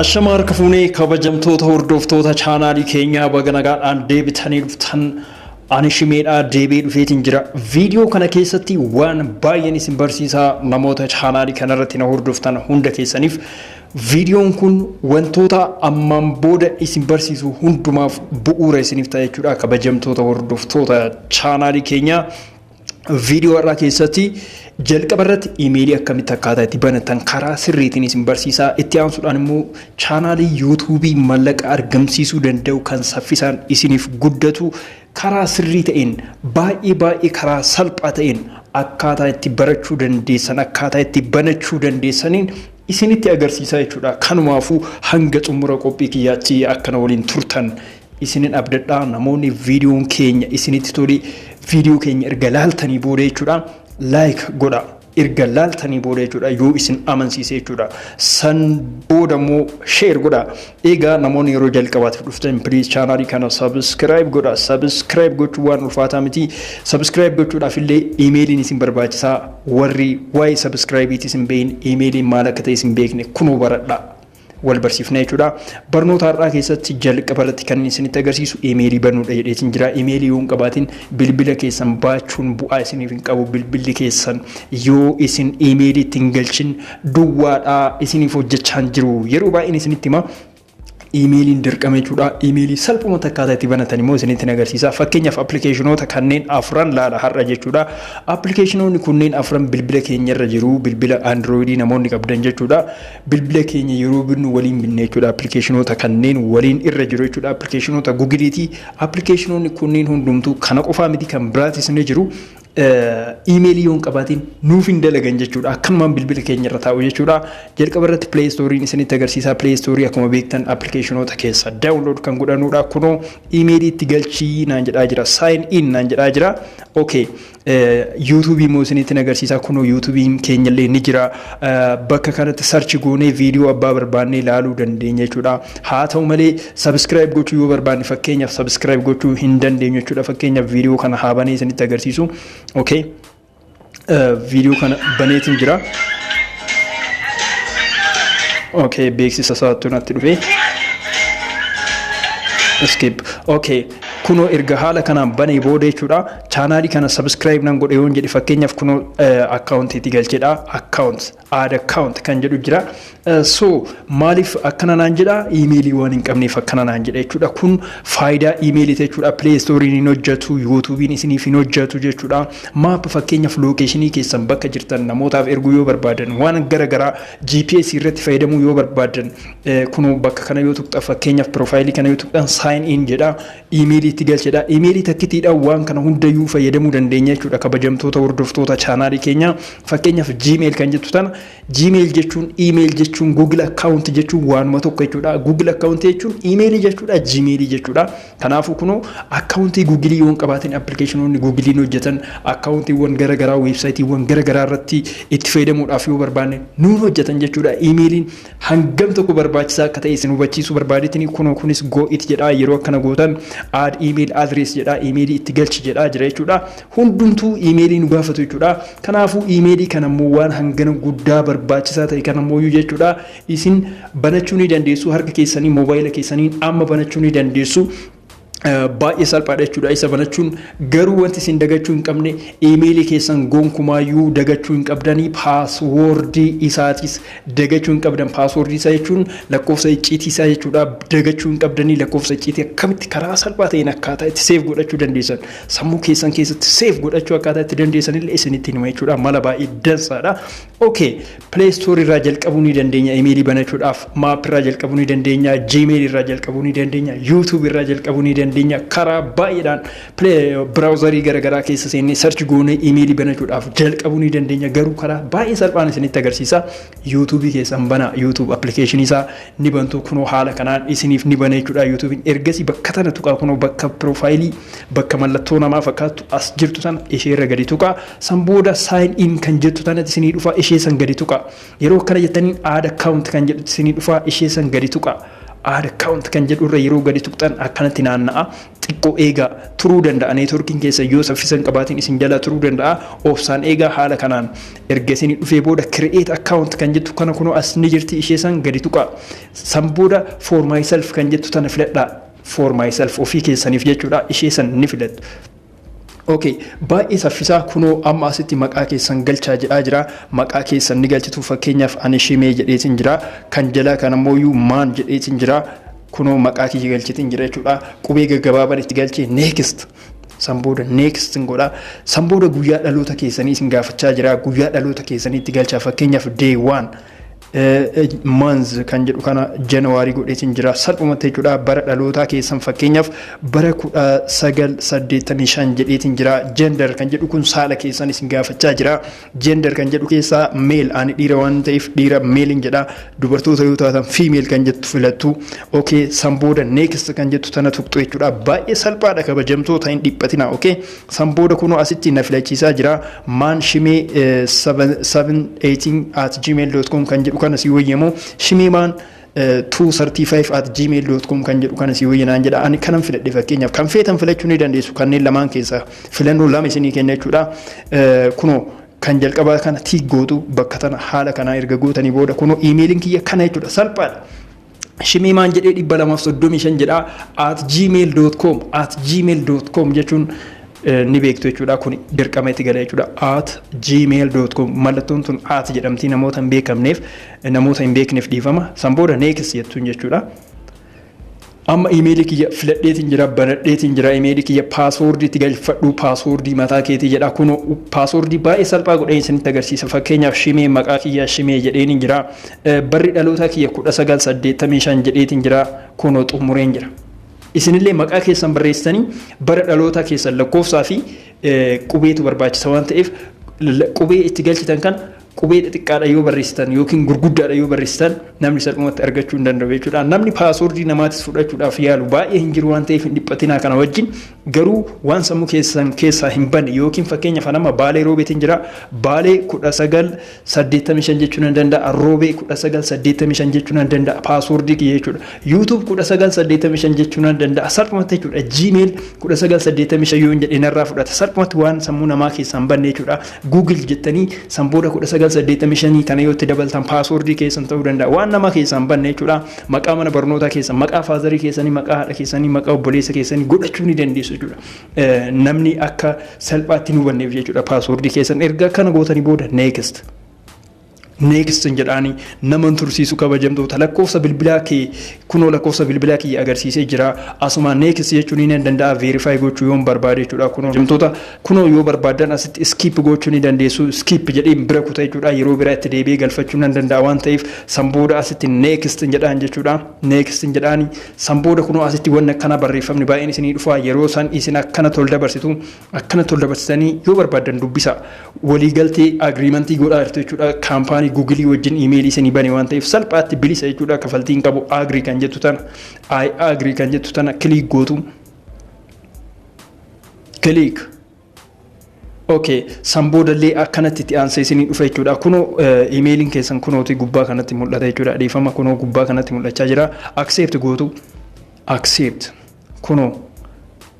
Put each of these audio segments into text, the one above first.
Ashama harka fuunee, kabajamtoota hordoftoota chaanaalii keenyaa, baga nagaadhaan deebitanii dhuftan. Ani Shimeedhaa, deebi'ee dhufeetiin jira. Viidiyoo kana keessatti waan baay'een isin barsiisaa. Namoota chaanaalii kanarratti na hordoftan hunda keessaniif viidiyoon kun wantoota ammaan booda isin barsiisu hundumaaf bu'uura isiniif ta'a jechuudha. Kabajamtoota hordoftoota chaanaalii keenyaa, viidiyoo har'aa keessatti jalqaba irratti imeelii akkamitti akkaataa itti banatan karaa sirriitiin isin barsiisaa. Itti aansuudhaan immoo chaanaalii yuutuubii mallaqa argamsiisuu danda'u kan saffisaan isiniif guddatu karaa sirrii ta'een, baay'ee baay'ee karaa salphaa ta'een akkaataa itti barachuu dandeessan, akkaataa itti banachuu dandeessaniin isinitti agarsiisaa jechuudha. Kanumaafuu hanga xumura qophii kiyyaatti akkana waliin turtan isinin abdadhaa. Namoonni viidiyoon keenya isinitti tole, viidiyoo keenya erga laaltanii booda jechuudha, like godha. Erga laaltanii booda jechuudha, yoo isin amansiise jechuudha. San booda immoo share godha. Egaa namoonni yeroo jalqabaatiif dhuftan, please, chaanaalii kana subscribe godha. Subscribe gochuu waan ulfaataa miti. Subscribe gochuudhaaf illee imeeliin isin barbaachisaa. Warri waa'ee subscribe isin beekne, imeeliin maal akka ta'e isin beekne, kunoo baradha. Wal barsiifna jechuudha. Barnoota har'aa keessatti jalqaba irratti kan isinitti agarsiisu imeelii banuudha jedheetiin jira. Imeelii yoo hin qabaatin bilbila keessan baachuun bu'aa isiniif hin qabu. Bilbilli keessan yoo isin imeelii ittiin galchin duwwaadhaa, isiniif hojjechaa hin jiru. Yeroo baay'een isinitti hima. Iimeeliin dirqama jechuudha. Iimeelii salphumatti akkaataa itti banatan immoo isinitti agarsiisa. Fakkeenyaaf, appilikeeshinoota kanneen afran laala har'a jechuudha. Appilikeeshinoonni kunneen afran bilbila keenya irra jiru. Bilbila Androidii namoonni qabdan jechuudha. Bilbila keenya yeroo binnu waliin binne jechuudha. Appilikeeshinoota kanneen waliin irra jiru jechuudha. Appilikeeshinoota Gugiliiti. Appilikeeshinoonni kunneen hundumtuu, kana qofaa miti, kan biraatis ni jiru. Iimeelii yoo hin qabaatin nuuf hin dalagan jechuudha. Akkanumaan bilbila keenya irra taa'u jechuudha. Jalqaba irratti Play Store'n isinitti agarsiisa. Play Store akkuma beektan appilikeeshinoota keessa download kan godhanudha. Kunoo iimeelii itti galchii naan jedhaa jira. Sign in naan jedhaa jira. Okay. Yuutuubii immoo isinitti agarsiisa. Kunoo yuutuubiin keenyallee ni jira. Bakka kanatti search goonee viidiyoo abbaa barbaannee ilaaluu dandeenya jechuudha. Haa ta'u malee, subscribe gochuu yoo barbaanne, fakkeenyaaf, subscribe gochuu hin dandeenyu jechuudha. Fakkeenyaaf, viidiyoo kana haa banee isinitti agarsiisu. Okay. Viidiyoo kana baneetiin jira. Okay, beeksisa isaatu natti dhufe. Skip. Okay. Kunoo erga haala kanaan banee booda jechuudha. Chaanaalii kana subscribe nan godhe yoon jedhe, fakkeenyaaf, kunoo akkaawuntiitti galchedha. Account, add account kan jedhu jira. So maaliif akkana naan jedha? Iimeelii waan hin qabneef akkana naan jedha jechuudha. Kun faayidaa iimeelii jechuudha. Play Store'n hin hojjetu, YouTube'n isiniif hin hojjetu jechuudha. Map, fakkeenyaaf, lookeeshinii keessan bakka jirtan namootaaf erguu yoo barbaadan, waan gara garaa GPS irratti fayyadamuu yoo barbaadan, kunoo bakka kana yoo tuqxan, fakkeenyaaf piroofaayilii kana yoo tuqxan, sign in jedha, iimeelii itti galchedha. Iimeelii takkitiidhaan waan kana hundayyuu fayyadamuu dandeenya jechuudha. Kabajamtoota hordoftoota chaanaalii keenyaa, fakkeenyaaf Gmail kan jettu tana, Gmail jechuun, email jechuun, Google account jechuun waanuma tokko jechuudha. Google account jechuun email jechuudha, Gmail jechuudha. Kanaafuu kunoo akkaawuntii Google yoo hin qabaatin appilikeeshinoonni Google'n hojjetan, akkaawuntiiwwan gara garaa, weebsaayitiiwwan gara garaa irratti itti fayyadamuudhaaf yoo barbaanne nuun hojjetan jechuudha. Iimeeliin hangam tokko barbaachisaa akka ta'e isin hubachiisuu barbaadeetini. Kunoo kunis go it jedha. Yeroo akkana gootan add email address jedha, iimeelii itti galchi jedha jira jechuudha. Hundumtuu iimeelii nu gaafatu jechuudha. Kanaafuu iimeelii kana immoo, waan hangana guddaa barbaachisaa ta'e kana immoo jechuudha, isin banachuu ni dandeessu. Harka keessanii, moobaayila keessaniin amma banachuu ni dandeessu. Baay'ee salphaadha jechuudha isa banachuun. Garuu wanti isin dagachuu hin qabne, iimeelii keessan gonkumaayyuu dagachuu hin qabdanii, paaswoordii isaatis dagachuu hin qabdan. Paaswoordii isaa jechuun lakkoofsa icciitii isaa jechuudha. Dagachuu hin qabdanii. Lakkoofsa icciitii akkamitti karaa salphaa ta'een akkaataa itti save godhachuu dandeessan, sammuu keessan keessatti save godhachuu akkaataa itti dandeessan illee isinitti hima jechuudha. Mala baay'ee dansaadha. Okay, Play Store irraa jalqabuu ni dandeenya iimeelii banachuudhaaf, Map irraa jalqabuu ni dandeenya, Gmail irraa jalqabuu ni dandeenya, YouTube irraa jalqabuu ni dandeenya. Karaa baay'eedhaan browserii garaagaraa keessa seennee search goonee iimeelii banachuudhaaf jalqabuu ni dandeenya. Garuu karaa baay'ee salphaan isinitti agarsiisa. YouTube keessan bana, YouTube application isaa ni bantu. Kunoo haala kanaan isiniif ni bana jechuudha YouTubein. Ergasii bakka tana tuqaa. Kunoo bakka piroofaayilii, bakka mallattoo namaa fakkaattu as jirtu sana, ishee irra gadi tuqaa. San booda sign in kan jettu tanatti isinii dhufa, ishee san gadi tuqaa. Yeroo akkana jettaniin add account kan jedhutti isinii dhufa, ishee san gadi tuqaa. Add account kan jedhu irra yeroo gadi tuqxan akkanatti naanna'a. Xiqqoo eegaa, turuu danda'a. Networkiin keessa yoo saffisa hin qabaatin isin jala turuu danda'a. Obsaan eegaa. Haala kanaan erga isin dhufee booda create account kan jettu kana kunoo as ni jirti, ishee san gadi tuqaa. San booda for myself kan jettu tana filadhaa. For myself, ofii keessaniif jechuudha, ishee san ni filattu. Okay, baay'ee saffisaa. Kunoo amma asitti maqaa keessan galchaa jedhaa jira. Maqaa keessan ni galchitu. Fakkeenyaaf ani Shimee jedheetiin jira. Kan jalaa kan ammoo maan jedheetiin jira. Kunoo maqaa kiyya galchitiin jira jechuudha. Qubee gaggabaaban itti galchee next. San booda next godha. San booda guyyaa dhaloota keessanii isin gaafachaa jira. Guyyaa dhaloota keessanii itti galchaa. Fakkeenyaaf day one, month kan jedhu kana January godheetiin jira salphumatti jechuudha. Bara dhalootaa keessan, fakkeenyaaf bara 1985 jedheetiin jira. Gender kan jedhu kun saala keessan isin gaafachaa jira. Gender kan jedhu keessaa male, ani dhiira waan ta'eef dhiira malein jedha. Dubartoota yoo taatan female kan jettu filattu. Okay, san booda next kan jettu tana tuqxu jechuudha. Baay'ee salphaadha, kabajamtoota, hin dhiphatina. Okay, san booda kunoo asitti na filachiisaa jira. Maan shimee 718@gmail.com kan jedhu kana si wayyamoo, shimeemaan 235@gmail.com kan jedhu kana si wayyanaan jedha. Ani kanan filadhe. Fakkeenyaaf kan feetan filachuu ni dandeessu. Kanneen lamaan keessaa filannoo lama isinii kenna jechuudha. Kunoo kan jalqabaa kana tick gootu bakka tana. Haala kanaa erga gootanii booda kunoo iimeeliin kiyya kana jechuudha, salphaadha. Shimeemaan jedhee 235 jedha @gmail.com. @gmail.com jechuun ni beektu jechuudha. Kun dirqama itti gala jechuudha. @gmail.com, mallattoon tun at jedhamtii namoota hin beekamneef, namoota hin beekneef dhiifama. San booda next jettuun jechuudha. Amma iimeelii kiyya filadheetiin jira, banadheetiin jira iimeelii kiyya. Passwordii itti galfadhu, passwordii mataa keetii jedha. Kunoo passwordii baay'ee salphaa godhee isinitti agarsiisa. Fakkeenyaaf Shimee, maqaa kiyya Shimee jedheen jira. Barri dhalootaa kiyya 1985 jedheetiin jira. Kunoo xumureen jira. Isinillee maqaa keessan barreessitanii bara dhalootaa keessan lakkoofsaa fi qubeetu barbaachisa waan ta'eef, qubee itti galchitan kan qubee xixiqqaadha yoo barreessitan yookiin gurguddaadha yoo barreessitan namni salphumatti argachuu hin danda'u jechuudha. Namni passwordii namaatis fudhachuudhaaf yaalu baay'ee hin jiru waan ta'eef hin dhiphatinaa kana wajjin. Garuu waan sammuu keessan keessaa hin banne yookiin fakkeenyaaf nama Baalee Roobeetiin jira, Baalee 1985 jechuu nan danda'a, Roobee 1985 jechuu nan danda'a passwordii kiyya jechuudha. YouTube 1985 jechuu nan danda'a salphumatti jechuudha. Gmail 1985 yoo jedhe narraa fudhata salphumatti, waan sammuu namaa keessaa hin banne jechuudha. Google jettanii san booda 1985 kana yoo itti dabaltan passwordii keessan ta'uu danda'a, waan nama keessaa hin banne jechuudha. Maqaa mana barnootaa keessan, maqaa fatherii keessanii, maqaa haadha keessanii, maqaa obboleessa keessanii godhachuu ni dandeessu jechuudha. Namni akka salphaatti nu hubanneef jechuudha passwordii keessan. Erga kana gootanii booda next. Next jedhaanii nama tursiisu, kabajamtoota. Lakkoofsa bilbilaa kee, kunoo lakkoofsa bilbilaa kiyya agarsiisee jira. Asuma next jechuun ni danda'a, verify gochuu yoon barbaade jechuudha. Kunoo kabajamtoota, kunoo yoo barbaadan asitti skip gochuu ni dandeessu. Skip jedhee bira kuta jechuudha. Yeroo biraa itti deebi'ee galfachuu nan danda'a waan ta'eef san booda asitti next jedhaan jechuudha. Next jedhaanii san booda kunoo asitti wanni akkana barreeffamni baay'een isinii dhufa. Yeroo san isin akkana tol dabarsitu, akkana tol dabarsitanii yoo barbaadan dubbisa. Waliigaltee, agreementii godhaa jirtu jechuudha. Kaampaanii Googleii wajjin iimeelii isinii bane waan ta'eef salphaatti bilisa jechuudha, kafaltiin qabu. Agree kan jettu tana, I agree kan jettu tana click gootu. Click. Okay, san boodallee akkanatti itti aansee isinii dhufa jechuudha. Kunoo iimeeliin keessan kunooti gubbaa kanatti mul'ata jechuudha. Dhiifama, kunoo gubbaa kanatti mul'achaa jira. Accept gootu. Accept. Kunoo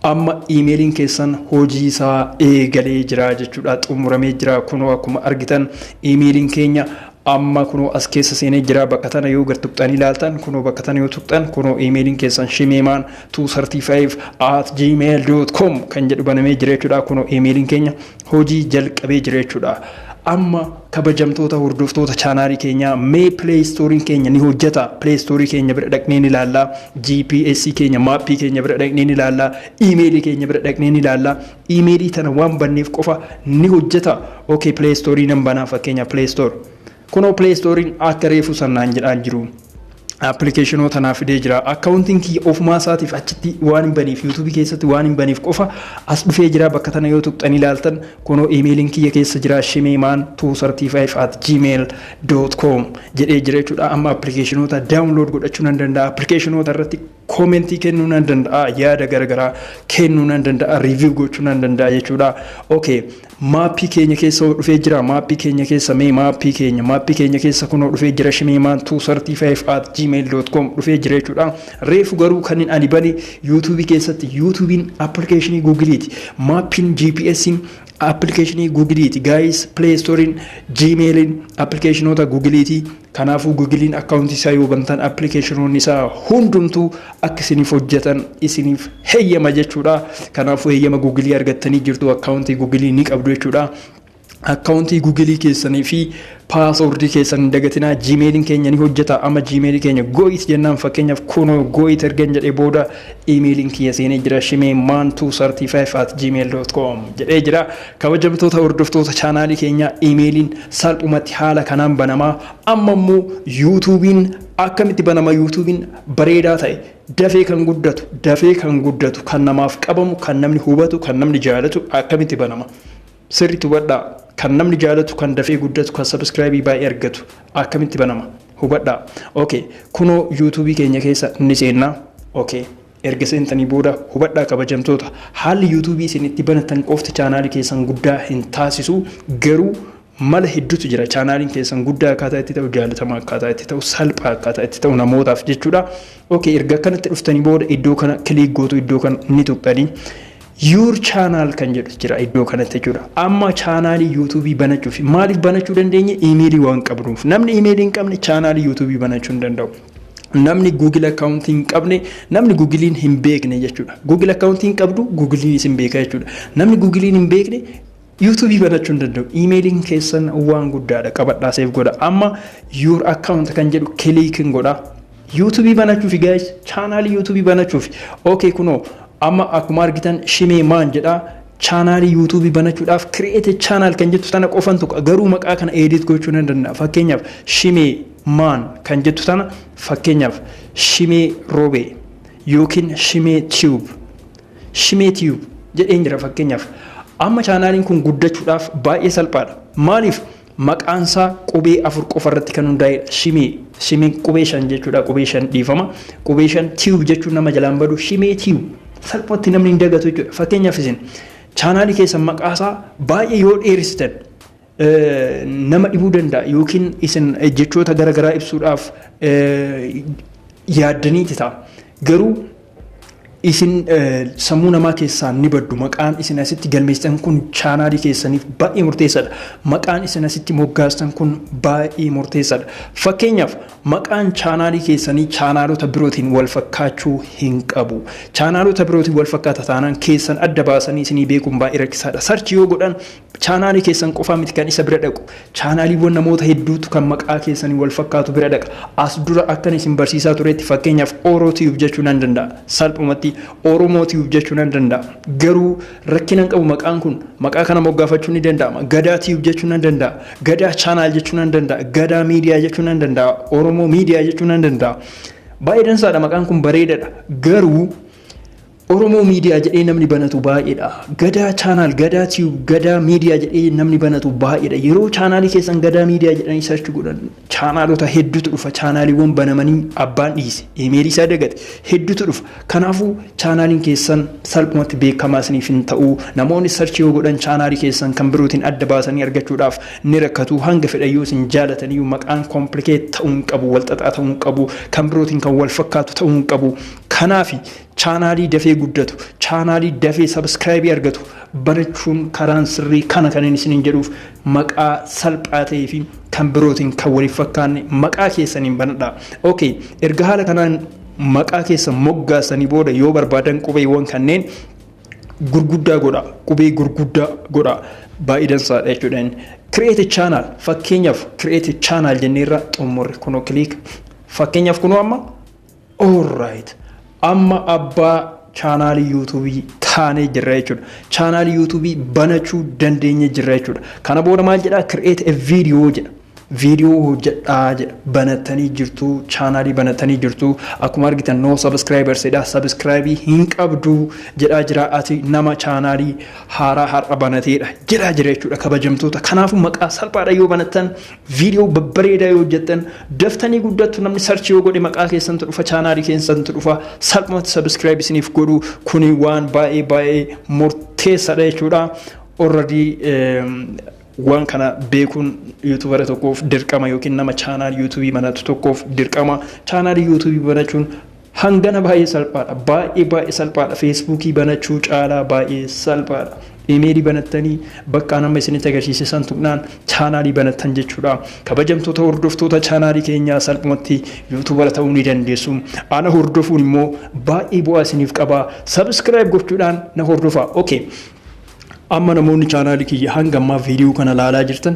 amma iimeeliin keessan hojii isaa eegalee jira jechuudha. Xumuramee jira. Kunoo akkuma argitan iimeeliin keenya amma kunoo as keessa seenee jira. Bakka tana yoo gad tuqxanii ilaaltan, kunoo bakka tana yoo tuqxan, kunoo iimeeliin keessan shimeemaan 235@gmail.com kan jedhu banamee jira jechuudha. Kunoo iimeeliin keenya hojii jalqabee jira jechuudha. Amma kabajamtoota hordoftoota chaanaalii keenyaa, mee Play Storeiin keenya ni hojjeta? Play Storeii keenya bira dhaqnee ni ilaalla. GPS keenya, mapii keenya bira dhaqnee ni ilaalla. Iimeelii keenya bira dhaqnee ni ilaalla. Iimeelii tana waan banneef qofa ni hojjeta? Okay, Play Storeii nan banaa. Fakkeenya Play Store, kunoo Play Storeiin akka reefu sannaan jedhaan jiru applicationoota naaf fidee jira. Accountiin kiyya ofumaa isaatiif achitti waan hin baneef, YouTubeii keessatti waan hin baneef qofa as dhufee jira. Bakka tana yoo tuqxanii ilaaltan, kunoo iimeeliin kiyya keessa jira, shimeemaan 235@gmail.com jedhee jira jechuudha. Amma applicationoota download godhachuu nan danda'a. Applicationoota irratti commentii kennuu nan danda'a. Yaada garaagaraa kennuu nan danda'a. Review gochuu nan danda'a jechuudha. Okay, mapii keenya keessa dhufee jira. Mapii keenya keessa, mee mapii keenya keessa kunoo dhufee jira, shimeemaan 235 at gmail gmail.com dhufee jira jechuudha. Reefu garuu kan ani bane YouTubeii keessatti, YouTubeiin applicationii Googleiiti. Mapiin, GPS'n applicationii Googleiiti. Guys, Play Storeiin, Gmailiin applicationoota Googleiiti. Kanaafuu Googleiin accountii isaa yoo bantan, applicationoonni isaa hundumtuu akka isiniif hojjetan isiniif heeyyama jechuudha. Kanaafuu heeyyama Googleii argattanii jirtu, accountii Googleii ni qabdu jechuudha. Accountii Googleii keessanii fi passwordii keessan hin dagatinaa. Gmailiin keenya ni hojjeta. Amma Gmailii keenya got it jennaan, fakkeenyaaf kunoo got it ergan jedhee booda, emailiin kiyya seenee jira. Shimee man 235@gmail.com jedhee jira. Kabajamtoota hordoftoota chaanaalii keenya, emailiin salphumatti haala kanaan banamaa. Amma immoo YouTubeiin akkamitti banama? YouTubeiin bareedaa ta'e, dafee kan guddatu, dafee kan guddatu, kan namaaf qabamu, kan namni hubatu, kan namni jaalatu akkamitti banama? Sirriitti hubadhaa. Kan namni jaalatu, kan dafee guddatu, kan subscribeii baay'ee argatu akkamitti banama? Hubadhaa. Okay, kunoo YouTubeii keenya keessa ni seennaa. Okay, erga seentanii booda hubadhaa kabajamtoota, haalli YouTubeii isin itti banatan qofti chaanaalii keessan guddaa hin taasisu. Garuu mala hedduutu jira chaanaaliin keessan guddaa akkaataa itti ta'u, jaalatamaa akkaataa itti ta'u, salphaa akkaataa itti ta'u namootaaf jechuudha. Okay, erga akkanatti dhuftanii booda iddoo kana click gootu, iddoo kana ni tuqxanii, "Your channel" kan jedhu jira iddoo kanatti jechuudha. Amma chaanaalii YouTubeii banachuuf, maaliif banachuu dandeenye? Emailii waan qabnuuf. Namni emailii hin qabne chaanaalii YouTubeii banachuu hin danda'u. Namni Google accountii hin qabne, namni Googleiin hin beekne jechuudha. Google accountii hin qabdu, Googleiin isin beeka jechuudha. Namni Googleiin hin beekne YouTubeii banachuu hin danda'u. Emailiin keessan waan guddaadha, qabadhaa, save godha. Amma "Your account" kan jedhu clickiin godha. YouTubeii banachuuf guys, chaanaalii YouTubeii banachuuf. Okay, kunoo amma akkuma argitan Shimee Maan jedha. Chaanaalii YouTubeii banachuudhaaf "Create channel" kan jettu tana qofan tuqa. Garuu maqaa kana edit gochuu nan danda'a. Fakkeenyaaf Shimee Maan kan jettu tana, fakkeenyaaf Shimee Roobee yookiin Shimee Tube, Shimee Tube jedheen jira fakkeenyaaf. Amma chaanaaliin kun guddachuudhaaf baay'ee salphaadha. Maaliif? Maqaansaa qubee afur qofa irratti kan hundaa'edha. Shimee, Shimeen qubee shan jechuudha, qubee shan, dhiifama. Qubee shan, Tube jechuun nama jalaan badu, Shimee Tube. Salphatti namni hin dagatu jechuudha. Fakkeenyaaf isin chaanaalii keessan maqaasaa baay'ee yoo dheeressitan nama dhibuu danda'a, yookiin isin jechoota garaagaraa ibsuudhaaf yaaddaniiti ta'a. Garuu isin sammuu namaa keessaa ni baddu. Maqaan isin asitti galmeessitan kun chaanaalii keessaniif baay'ee murteessaadha. Maqaan isin asitti moggaastan kun baay'ee murteessaadha. Fakkeenyaaf maqaan chaanaalii keessanii chaanaalota birootiin wal fakkaachuu hin qabu. Chaanaalota birootiin wal fakkaata taanaan keessan adda baasanii isinii beekuun baay'ee rakkisaadha. Search yoo godhan chaanaalii keessan qofaa miti kan isa bira dhaqu. Chaanaaliiwwan namoota hedduutu kan maqaa keessanii wal fakkaatu bira dhaqa. As dura akkan isin barsiisaa turetti, fakkeenyaaf Oroo Tube jechuu nan danda'a. Salphumatti Oromoo Tube jechuu nan danda'a. Garuu rakkina hin qabu, maqaan kun maqaa kana moggaafachuu ni danda'ama. Gadaa Tube jechuu nan danda'a. Gadaa Channel jechuu nan danda'a. Gadaa Miidiyaa jechuu nan danda'a. Oromoo Miidiyaa jechuu nan danda'a. Baay'ee dansaadha, maqaan kun bareedaadha. Garuu Oromoo Miidiyaa jedhee namni banatu baay'eedha. Gadaa Channel, Gadaa Tube, Gadaa Miidiyaa jedhee namni banatu baay'eedha. Yeroo chaanaalii keessan Gadaa Miidiyaa jedhanii search godhan chaanaalota hedduutu dhufa. Chaanaaliiwwan banamanii abbaan dhiise, emailii isaa dagate hedduutu dhufa. Kanaafuu chaanaaliin keessan salphumatti beekamaa isiniif hin ta'u. Namoonni search yoo godhan chaanaalii keessan kan birootiin adda baasanii argachuudhaaf ni rakkatu. Hanga fedhayyuu isin jaalataniyyuu maqaan complicate ta'uu hin qabu, walxaxaa ta'uu hin qabu, kan birootiin kan wal fakkaatu ta'uu hin qabu. Kanaafi chaanaalii dafee guddatu, chaanaalii dafee subscribeii argatu banachuun karaan sirrii kana kan inni isiniin jedhuuf, maqaa salphaa ta'ee fi kan birootiin kan waliif fakkaanne maqaa keessaniin banadha. Okay, erga haala kanaan maqaa keessan moggaasanii booda, yoo barbaadan qubeewwan kanneen gurguddaa godha, qubee gurguddaa godha, baay'ee dansaadha jechuudha. "Create channel", fakkeenyaaf "Create channel" jenneerra, xumurre, kunoo click. Fakkeenyaaf kunoo amma, alright, amma abbaa chaanaalii YouTubeii taanee jirra jechuudha. Chaanaalii YouTubeii banachuu dandeenye jirra jechuudha. Kana booda maal jedhaa? "Create a video" jedha. Viidiyoo hojjedhaa jedha. Banattanii jirtu, chaanaalii banatanii jirtu. Akkuma argitan "No subscribers" jedha. Subscribeii hin qabdu jedhaa jira. Ati nama chaanaalii haaraa har'a banateedha jedhaa jira jechuudha, kabajamtoota. Kanaafuu maqaa salphaadha yoo banattan, viidiyoo babbareedaa yoo hojjettan, daftanii guddattu. Namni search yoo godhe maqaa keessantu dhufa, chaanaalii keessantu dhufa, salphumatti subscribe isiniif godhu. Kuni waan baay'ee baay'ee murteessaadha jechuudha. Already Waan kana beekuun YouTubera tokkoof dirqama yookiin nama chaanaal YouTubeii banatu tokkoof dirqama. Chaanaalii YouTubeii banachuun hangana baay'ee salphaadha. Baay'ee baay'ee salphaadha. Facebookii banachuu caalaa baay'ee salphaadha. Imeelii banattanii bakka nama isinitti agarsiise san tuqnaan chaanaalii banattan jechuudha. Kabajamtoota hordoftoota chaanaalii keenyaa, salphumatti YouTubera ta'uu ni dandeessu. Ana hordofuun immoo baay'ee bu'aa isiniif qaba. Subscribe gochuudhaan na hordofa. Okay. Amma namoonni chaanaalii kiyya hanga ammaa viidiyoo kana laalaa jirtan,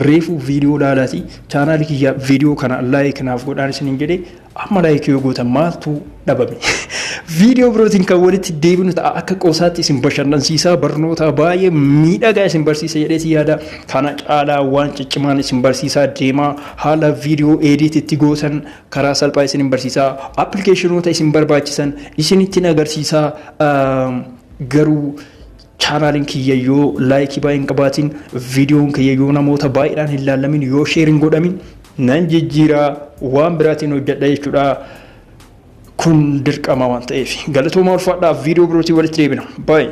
reefu viidiyoo laalaati chaanaalii kiyya viidiyoo kana like naaf godhaan isiniin jedhee, amma like yoo gootan maaltu dhabame? Viidiyoo birootiin kan walitti deebinu ta'a. Akka qoosaatti isin bashannansiisaa, barnoota baay'ee miidhagaa isin barsiisa jedheeti yaada. Kana caalaa waan ciccimaan isin barsiisaa deemaa. Haala viidiyoo edit itti gootan karaa salphaa isin barsiisaa, appilikeeshinoota isin barbaachisan isinittiin agarsiisaa. Garuu chaanaaliin kiyya yoo likeii baay'ee hin qabaatin, viidiyoon kiyya yoo namoota baay'eedhaan hin laallamin, yoo share hin godhamin, nan jijjiiraa, waan biraatiin hojjedha jechuudha. Kun dirqama waan ta'eef galatooma, ulfaadhaaf. Viidiyoo birootiin walitti deebina. Baay'ee.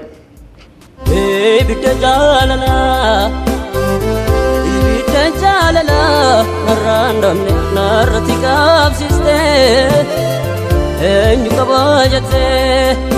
Ibidda jaalalaa, ibidda jaalalaa narraan damne narratti qabsiiste, eenyu qaba jettee.